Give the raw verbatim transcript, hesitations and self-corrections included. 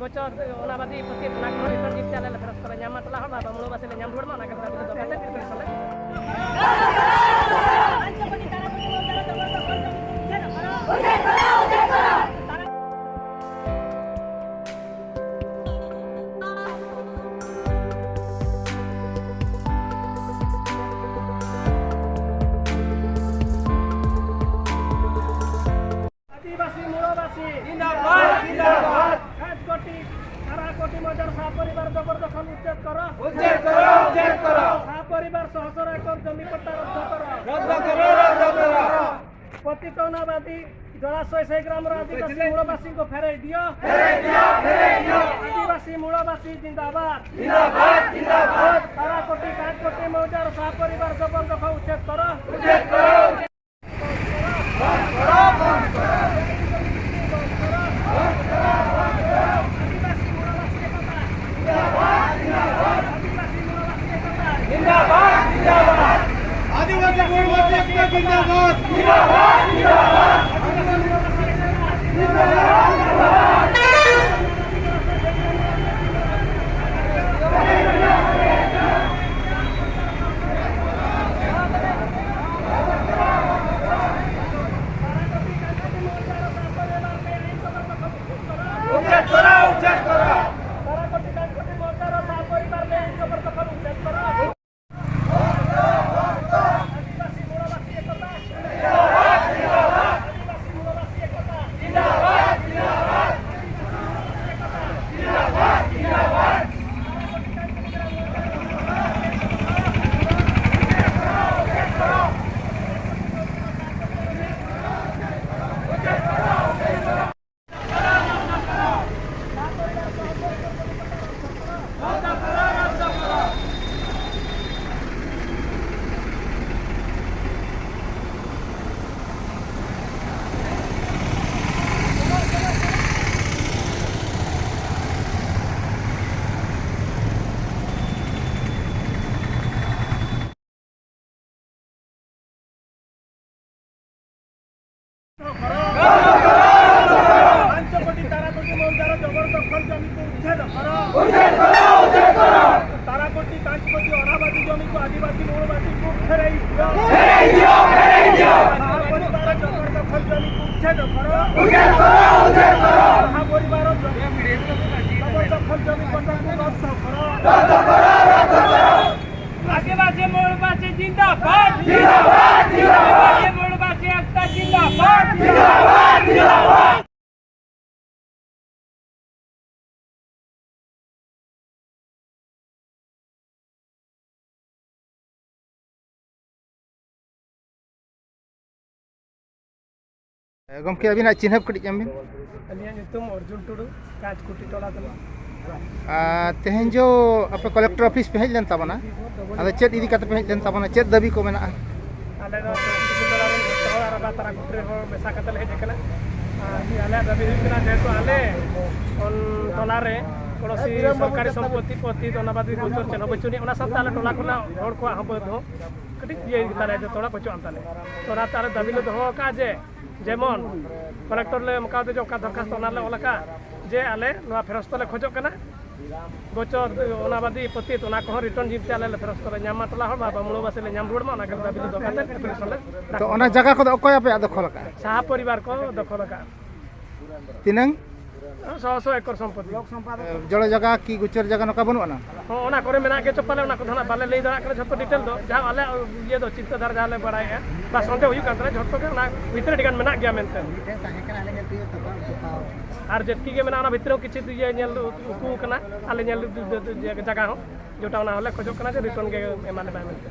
ᱜᱚᱪᱚ ᱚᱱᱟ ᱵᱟᱫᱮ ᱩᱯᱚᱥᱛᱷᱤᱛ ᱚᱱᱟ ᱠᱚ ᱨᱮᱡᱚᱞᱴ ᱡᱤᱛ ᱪᱟᱞᱮ ᱞᱮ ᱯᱷᱮᱨᱚᱥ ᱠᱚᱞᱮ ᱧᱟᱢ ᱢᱟ, ᱴᱚᱞᱟ ᱦᱚᱲ ᱢᱟ ᱵᱟᱢᱩᱲᱟ ᱵᱟᱥᱤ ᱞᱮ ᱧᱟᱢ ᱨᱩᱣᱟᱹᱲ ᱢᱟ, ᱚᱱᱟ ᱠᱟᱛᱷᱟ ᱵᱚᱞᱮ ᱫᱚ ᱠᱟᱛᱮ ᱯᱷᱤᱨ ᱠᱚᱞᱮ ᱟᱹᱫᱤᱵᱟᱹᱥᱤ ᱢᱩᱲᱟᱹᱵᱟᱹᱥᱤ ᱡᱤᱱᱫᱟᱵᱟᱫ, ᱡᱤᱱᱫᱟᱵᱟᱫ᱾ ᱠᱷᱟᱥ ᱠᱚᱴᱤ, ᱠᱷᱟᱥ ᱠᱚᱴᱤ ᱢᱚᱡᱟᱨ ᱥᱟᱦᱟ ᱯᱚᱨᱤᱵᱟᱨ ᱡᱚᱵᱚᱨ ᱫᱚᱠᱷᱚᱞ ᱩᱪᱷᱮᱫ ᱠᱚᱨᱚ। ᱩᱪᱷᱮᱫ ᱠᱚᱨᱚ, ᱩᱪᱷᱮᱫ ᱠᱚᱨᱚ। ᱥᱟᱦᱟ ᱯᱚᱨᱤᱵᱟᱨ ᱥᱚᱦᱚ ᱥᱚᱦᱚ ᱮᱠᱚᱨ ᱡᱚᱢᱤ ᱯᱟᱴᱟ ᱨᱚᱫᱽᱫᱚ ᱠᱚᱨᱚ। ᱨᱚᱫᱽᱫᱚ ᱠᱚᱨᱚ, ᱨᱚᱫᱽᱫᱚ ᱠᱚᱨᱚ। ᱯᱚᱛᱤᱛ ᱚᱱᱟᱵᱟᱫᱤ ᱡᱚᱞᱟᱥᱚᱭ ᱥᱮ ᱜᱨᱟᱢ ᱨᱮ ᱟᱹᱫᱤᱵᱟᱹᱥᱤ ᱢᱩᱲᱟᱹᱵᱟᱹᱥᱤ ᱠᱚ ᱯᱷᱮᱨᱮᱡ ᱫᱤᱭᱚ। ᱯᱷᱮᱨᱮᱡ ᱫᱤᱭᱚ, ᱯᱷᱮᱨᱮᱡ ᱫᱤᱭᱚ। ᱟᱹᱫᱤᱵᱟᱹᱥᱤ ᱢᱩᱲᱟᱹᱵᱟᱹᱥᱤ ᱡᱤᱱᱫᱟᱵᱟᱫ। ᱡᱤᱱᱫᱟᱵᱟᱫ, ᱡᱤᱱᱫᱟᱵᱟᱫ। ᱠᱷᱟᱥ ᱠᱚᱴᱤ, ᱠᱷᱟᱥ ᱠᱚᱴᱤ ᱢᱚᱡᱟᱨ ᱥᱟᱦᱟ ᱯᱚᱨᱤᱵᱟᱨ ᱡᱚᱵᱚᱨ ᱫᱚᱠᱷᱚᱞ ᱩᱪᱷᱮᱫ ᱠᱚᱨᱚ। ᱩᱪᱷᱮᱫ ᱠᱚᱨᱚ। ᱟᱹᱫᱤᱵᱟᱹᱥᱤ ᱢᱩᱲᱟᱹᱵᱟᱹᱥᱤ ᱮᱠᱚᱛᱟ ᱡᱤᱱᱫᱟᱵᱟᱫ, ᱡᱤᱱᱫᱟᱵᱟᱫ᱾ ᱟᱹᱫᱤᱵᱟᱹᱥᱤ ᱢᱩᱲᱟᱹᱵᱟᱹᱥᱤ ᱮᱠᱚᱛᱟ ᱡᱤᱱᱫᱟᱵᱟᱫ, ᱡᱤᱱᱫᱟᱵᱟᱫ, ᱡᱤᱱᱫᱟᱵᱟᱫ᱾ ᱩᱪᱷᱮᱫ ᱠᱚᱨᱚ, ᱩᱪᱷᱮᱫ ᱠᱚᱨᱚ। ଜବରଦଖଲ ଜମିକୁ ଉଚ୍ଛେଦ କର। ଉଚ୍ଛେଦ କର, ଉଚ୍ଛେଦ କର। ତାରାକୋଟି ପାଞ୍ଚ କୋଟି ଅନାବାଦୀ ଜମିକୁ ଆଦିବାସୀ ମୂଳବାସୀଙ୍କୁ ଫେରାଇ ଦିଅ। ଫେରାଇ ଦିଅ, ଫେରାଇ ଦିଅ। ମହାପରିବାର ଜବରଦଖଲ ଜମିକୁ ଉଚ୍ଛେଦ କର। ଉଚ୍ଛେଦ କର, ଉଚ୍ଛେଦ କର। ମହାପରିବାର ଜବରଦଖଲ ଜମି ପଟ୍ଟାକୁ ରଦ୍ଦ କର। ରଦ୍ଦ କର, ରଦ୍ଦ କର। ଆଦିବାସୀ ମୂଳବାସୀ ଜିନ୍ଦାବାଦ। ଜିନ୍ଦାବାଦ, ଜିନ୍ଦାବାଦ। ଆଦିବାସୀ ମୂଳବାସୀ ଏକତା ଜିନ୍ଦାବାଦ। ଜିନ୍ଦାବାଦ, ଜିନ୍ଦାବାଦ। ᱜᱚᱢᱠᱮ, ᱟᱹᱵᱤᱱᱟᱜ ᱪᱤᱱᱦᱟᱹᱯ ᱠᱟᱹᱴᱤᱡ ᱮᱢ ᱵᱤᱱ᱾ ᱟᱹᱞᱤᱧᱟᱜ ᱧᱩᱛᱩᱢ ᱚᱨᱡᱩᱱ ᱴᱩᱰᱩ, ᱠᱟᱸᱪᱠᱩᱴᱤ ᱴᱚᱞᱟ ᱛᱟᱹᱞᱤᱧ᱾ ᱟᱨ ᱛᱮᱦᱮᱧ ᱡᱚ ᱟᱯᱮ ᱠᱚᱞᱮᱠᱴᱚᱨ ᱚᱯᱷᱤᱥ ᱯᱮ ᱦᱮᱡ ᱞᱮᱱ ᱛᱟᱵᱚᱱᱟ, ᱟᱫᱚ ᱪᱮᱫ ᱤᱫᱤ ᱠᱟᱛᱮ ᱯᱮ ᱦᱮᱡ ᱞᱮᱱ ᱛᱟᱵᱚᱱᱟ, ᱪᱮᱫ ᱫᱟᱹᱵᱤ ᱠᱚ ᱢᱮᱱᱟᱜᱼᱟ? ᱟᱞᱮ ᱫᱚ ᱠᱟᱸᱪᱠᱩᱴᱤ ᱴᱚᱞᱟ ᱨᱮᱱ ᱡᱚᱛᱚ ᱦᱚᱲ ᱟᱨ ᱟᱵᱟᱨ ᱛᱟᱨᱟᱠᱩᱴᱤ ᱨᱮᱱ ᱦᱚᱲ ᱢᱮᱥᱟ ᱠᱟᱛᱮ ᱞᱮ ᱦᱮᱡ ᱟᱠᱟᱱᱟ᱾ ᱟᱨ ᱟᱞᱮᱭᱟᱜ ᱫᱟᱹᱵᱤ ᱦᱩᱭᱩᱜ ᱠᱟᱱᱟ, ᱡᱮᱦᱮᱛᱩ ᱟᱞᱮ ᱚᱱ-, ᱴᱚᱞᱟ ᱨᱮ ᱠᱳᱱᱳ ᱥᱤ-, ᱥᱚᱨᱠᱟᱨᱤ ᱥᱚᱢᱯᱚᱛᱤ ᱯᱚᱛᱤ ᱫᱚ ᱚᱱᱟ ᱵᱟᱫᱽ ᱵᱚᱪᱷᱚᱨ ᱪᱮᱫ ᱦᱚᱸ ᱵᱟᱹᱪᱩᱜ ᱟᱹᱱᱤᱡ, ᱚᱱᱟ ᱥᱟᱶᱛᱮ ᱟᱞᱮ ᱴᱚᱞᱟ ᱠᱷᱚᱱᱟᱜ ᱦᱚᱲ ᱠᱚᱣᱟᱜ ᱦᱚᱸ ᱵᱟᱹᱫᱽ ᱦᱚᱸ ᱠᱟᱹᱴᱤᱡ ᱤᱭᱟᱹ ᱜᱮᱛᱟᱞᱮᱭᱟ, ᱡᱚᱛᱚ ᱦᱚᱲᱟᱜ ᱯᱟᱹᱪᱩᱜ ᱟᱱ ᱛᱟᱞᱮᱭᱟ᱾ ᱛᱚ ᱚᱱᱟᱛᱮ ᱟᱞᱮ ᱫᱟᱹᱵᱤ ᱞᱮ ᱫᱚᱦᱚ ᱟᱠᱟᱫᱼᱟ ᱡᱮ ᱡᱮᱢᱚᱱ ᱠᱚᱞᱮᱠᱴᱚᱨ ᱞᱮ ᱮᱢ ᱠᱟᱣᱫᱮ ᱡᱮ ᱚᱱᱠᱟ ᱫᱚᱨᱠᱷᱟᱥᱛᱚ ᱚᱱᱟ ᱞᱮ ᱚᱞ ᱟᱠᱟᱫᱼᱟ ᱡᱮ ᱟᱞᱮ ᱱᱚᱣᱟ ᱯᱷᱮᱨᱚᱥᱛᱚ ᱞᱮ ᱠᱷᱚᱡᱚᱜ ᱠᱟᱱᱟ, ᱵᱚᱪᱷᱚᱨ ᱚᱱᱟ ᱵᱟᱫᱤ ᱯᱚᱛᱤᱛ ᱚᱱᱟ ᱠᱚᱦᱚᱸ ᱨᱤᱴᱟᱨᱱ ᱡᱤᱵᱽᱛᱮ ᱟᱞᱮ ᱞᱮ ᱯᱷᱮᱨᱚᱥᱛᱚ ᱞᱮ ᱧᱟᱢ ᱢᱟ, ᱴᱚᱞᱟ ᱦᱚᱲ ᱢᱟ ᱵᱟᱢᱩᱲᱟᱹ ᱵᱟᱥᱤ ᱞᱮ ᱧᱟᱢ ᱨᱩᱣᱟᱹᱲ ᱢᱟ, ᱚᱱᱟ ᱜᱮ ᱫᱟᱹᱵᱤ ᱞᱮ ᱫᱚᱦᱚ ᱠᱟᱛᱮ ᱮᱯᱞᱤᱠᱮᱥᱚᱱ ᱞᱮ ᱛᱚ ᱚᱱᱟ ᱡᱟᱭᱜᱟ ᱠᱚᱫᱚ ᱚᱠᱚᱭ ᱟᱯᱮᱭᱟᱜ ᱫᱚᱠᱷᱚᱞ ᱟᱠᱟᱫᱼᱟ? ᱥᱟᱦᱟ ᱯᱚᱨᱤᱵᱟᱨ ᱠᱚ ᱫᱚᱠᱷᱚᱞ ᱟᱠᱟᱫᱼᱟ᱾ ᱛᱤᱱᱟᱹᱝ? ᱥᱚ ᱥᱚ ᱮᱠᱚᱨ ᱥᱚᱢᱯᱚᱛᱤ᱾ ᱡᱚᱲᱚ ᱡᱟᱭᱜᱟ ᱠᱤ ᱜᱳᱪᱚᱨ ᱡᱟᱭᱜᱟ ᱱᱚᱝᱠᱟ ᱵᱟᱹᱱᱩᱜ ᱟᱱᱟ? ᱦᱚᱸ, ᱚᱱᱟ ᱠᱚᱨᱮ ᱢᱮᱱᱟᱜ ᱜᱮ ᱪᱚ ᱯᱟᱞᱮ, ᱚᱱᱟ ᱠᱚᱫᱚ ᱦᱟᱸᱜ ᱵᱟᱞᱮ ᱞᱟᱹᱭ ᱫᱟᱲᱮᱭᱟᱜ ᱠᱟᱱᱟ ᱡᱷᱚᱛᱚ ᱰᱤᱴᱮᱞ ᱫᱚ᱾ ᱡᱟᱦᱟᱸ ᱟᱞᱮ ᱤᱭᱟᱹ ᱫᱚ ᱪᱤᱱᱛᱟᱹ ᱫᱷᱟᱨᱟ ᱡᱟᱦᱟᱸ ᱞᱮ ᱵᱟᱲᱟᱭᱮᱫᱼᱟ ᱵᱟ ᱥᱚᱱᱫᱮᱦ ᱦᱩᱭᱩᱜ ᱠᱟᱱ ᱛᱟᱞᱮ ᱡᱷᱚᱛᱚ ᱜᱮ ᱚᱱᱟ ᱵᱷᱤᱛᱨᱤ ᱟᱹᱰᱤ ᱜᱟᱱ ᱢᱮᱱᱟᱜ ᱜᱮᱭᱟ ᱢᱮᱱᱛᱮ᱾ ᱢᱤᱫᱴᱮᱱ ᱛᱟᱦᱮᱸ ᱠᱟᱱᱟ, ᱟᱞᱮ ᱧᱮᱞ ᱛᱮᱜᱮ ᱛᱚᱯᱟᱜ, ᱛᱚᱯᱟᱜ᱾ ᱟᱨ ᱡᱮᱛᱠᱤ ᱜᱮ ᱢᱮᱱᱟᱜᱼᱟ, ᱚᱱᱟ ᱵᱷᱤᱛᱨᱤ ᱦᱚᱸ ᱠᱤᱪᱷᱩ ᱤᱭᱟᱹ ᱧᱮᱞ ᱩᱠᱩ ᱠᱟᱱᱟ, ᱟᱞᱮ ᱧᱮᱞ ᱡᱟᱭᱜᱟ ᱦᱚᱸ, ᱡᱮᱴᱟ ᱚᱱᱟ ᱦᱚᱸᱞᱮ ᱠᱷᱚᱡᱚᱜ ᱠᱟᱱᱟ ᱡᱮ ᱨᱤᱴᱟᱨᱱ ᱜᱮ ᱮᱢᱟ ᱞᱮ ᱢᱟᱭ ᱢᱮᱱᱛᱮ᱾